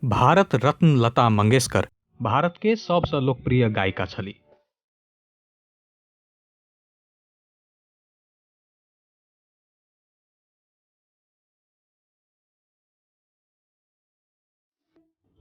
भारत रत्न लता मंगेशकर भारत के सबसँ लोकप्रिय गायिका छलीह।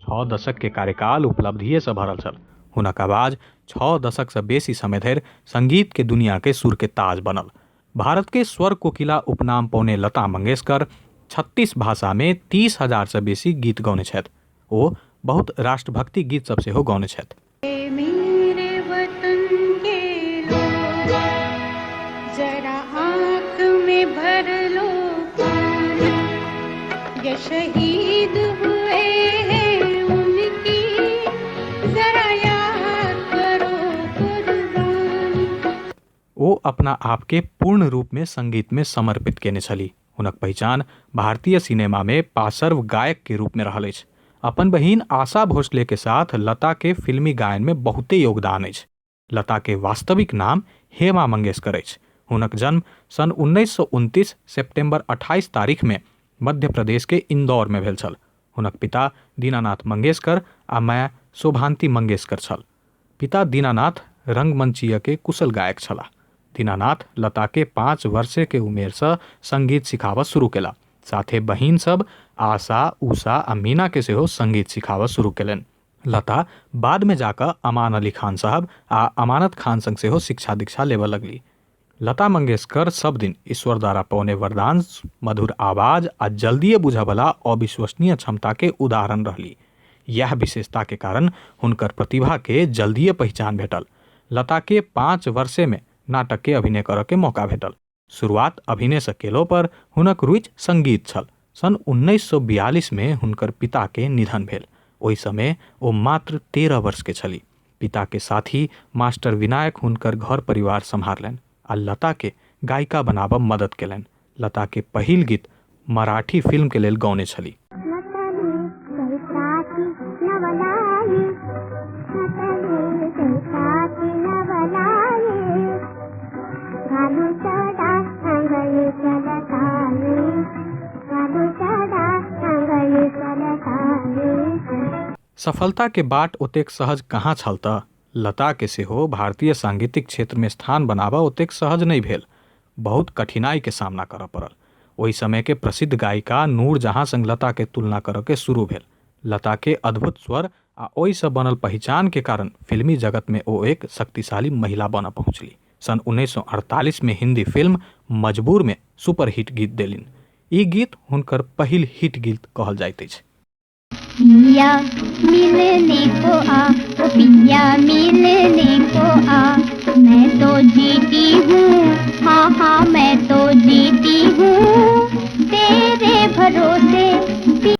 6 दशक के कार्यकाल उपलब्धिये सँ भरल छल। हुनक आवाज 6 दशक सँ बेसी समय धरि संगीत के दुनिया के सुर के ताज बनल। भारत के स्वर कोकिला उपनाम पौने लता मंगेशकर 36 भाषा में 30,000 सँ बेसी गीत गौने छथि। ओ बहुत राष्ट्रभक्ति गीत सब सेहो गौने छथि। मेरे वतन के लोगों, जरा आँख में भर लो पानी, ये शहीद हुए हैं उनकी, जरा याद करो कुर्बानी। ओ अपना आप के पूर्ण रूप में संगीत में समर्पित केने छली। हुनक पहिचान भारतीय सिनेमा में पार्श्व गायक के रूप में रहल अछि। अपन बहिन आशा भोसले के साथ लता के फिल्मी गायन में बहुते योगदान अछि। लता के वास्तविक नाम हेमा मंगेशकर अछि। हुनक जन्म सन् 1929 सेप्टेम्बर 28 तारीख में मध्य प्रदेश के इंदौर में भेल छल। हुनक पिता दीनानाथ मंगेशकर आ माय शोभांती मंगेशकर छल। पिता दीनानाथ रंगमंचीय के कुशल गायक छलाह। दीनानाथ लता के 5 वर्ष के उमेर सँ संगीत सिखाबऽ शुरू केला। साथे बहिन सब आशा, उषा आ मीना के सेहो संगीत सिखाबऽ शुरू केलनि। लता बाद में जाकऽ अमान अली खान साहब आ अमानत खान संग सेहो शिक्षा दीक्षा लेबऽ लगली। लता मंगेशकर सब दिन ईश्वर द्वारा पौने वरदान, मधुर आवाज आ जल्दिए बुझऽवला अविश्वसनीय क्षमता के उदाहरण रहली। इएह विशेषता के कारण हुनकर प्रतिभा के जल्दिए पहिचान भेटल। लता के 5 वर्षे में नाटक के अभिनय करऽ के मौका भेटल। शुरुआत अभिनय सँ केलो पर हुनक रुचि संगीत छल। सन् 1942 में हुनकर पिता के निधन भेल। ओहि समय ओ मात्र 13 वर्ष के छली। पिता के साथी मास्टर विनायक हुनकर घर परिवार सम्हारलनि आ लता के गायिका बनाबऽ मदद केलनि। लता के पहिल गीत मराठी फिल्म के लेल गौने छली। सफलता के बाट ओतेक सहज कहाँ छल त लता के सेहो भारतीय सांगीतिक क्षेत्र में स्थान बनाबऽ ओतेक सहज नहि भेल। बहुत कठिनाई के सामना करऽ पड़ल। ओहि समय के प्रसिद्ध गायिका नूर जहाँ संग लता के तुलना करऽ के शुरू भेल। लता के अद्भुत स्वर आ ओहि सँ बनल पहिचान के कारण फिल्मी जगत में ओ एक शक्तिशाली महिला बनऽ पहुँचली। सन् 1948 में हिंदी फिल्म मजबूर में सुपरहिट गीत देलनि। ई गीत हुनकर पहिल हिट गीत कहल जाइत अछि। पिया मिलने को आ, ओ पिया मिलने को आ, मैं तो जीती हूँ, हाँ हाँ मैं तो जीती हूँ तेरे भरोसे।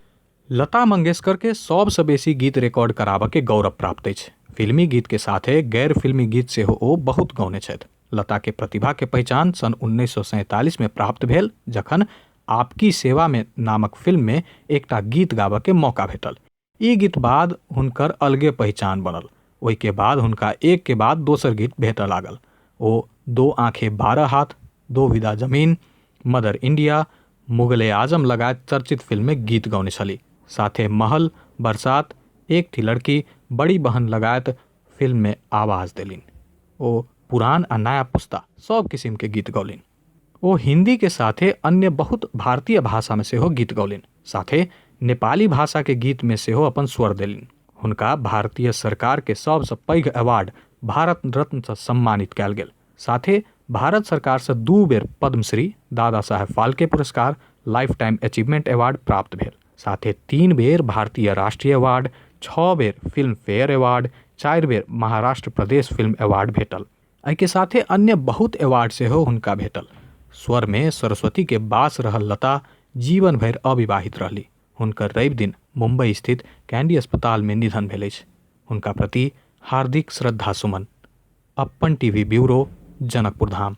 लता मंगेशकर के सबसँ बेसी गीत रिकॉर्ड कराबऽ के गौरव प्राप्त अछि। फिल्मी गीत के साथे गैर फिल्मी गीत सेहो ओ बहुत गौने छथि। लता के प्रतिभा के पहिचान सन् 1947 में प्राप्त भेल जखन आपकी सेवा में नामक फिल्म में एकटा गीत गाबऽ के मौका भेटल। ई गीत बाद हुनकर अलगे पहिचान बनल। ओहि के बाद हुनका एक के बाद दोसर गीत भेटऽ लागल। ओ दो आंखें बारह हाथ, दो विदा जमीन, मदर इंडिया, मुगले आजम लगायत चर्चित फिल्म में गीत गौने छली। साथे महल, बरसात, एक थी लड़की, बड़ी बहन लगायत फिल्म में आवाज देलिन। ओ पुरान आ नया पुस्ता सब किसिम के गीत गौलिन। ओ हिंदी के साथे अन्य बहुत भारतीय भाषा में सेहो गीत गौलिन। साथे नेपाली भाषा के गीत में सेहो अपन स्वर देलिन। हुनका भारतीय सरकार के सबसँ पैघ अवार्ड भारत रत्न सँ सम्मानित कयल गेल। साथे भारत सरकार सँ 2 बेर पद्मश्री, दादा साहेब फाल्के पुरस्कार, लाइफ टाइम अचीवमेंट अवार्ड प्राप्त भेल। साथे 3 बेर भारतीय राष्ट्रीय अवार्ड, 6 बेर फिल्म फेयर अवार्ड, 4 बेर महाराष्ट्र प्रदेश फिल्म अवार्ड भेटल। एहिके साथे अन्य बहुत अवार्ड सेहो हुनका भेटल। स्वर में सरस्वती के बास रहल लता जीवन भरि अविवाहित रहली। हुनकर रवि दिन मुंबई स्थित कैंडी अस्पताल में निधन भेल अछि। हुनका प्रति हार्दिक श्रद्धा सुमन। अप्पन टीवी ब्यूरो, जनकपुर धाम।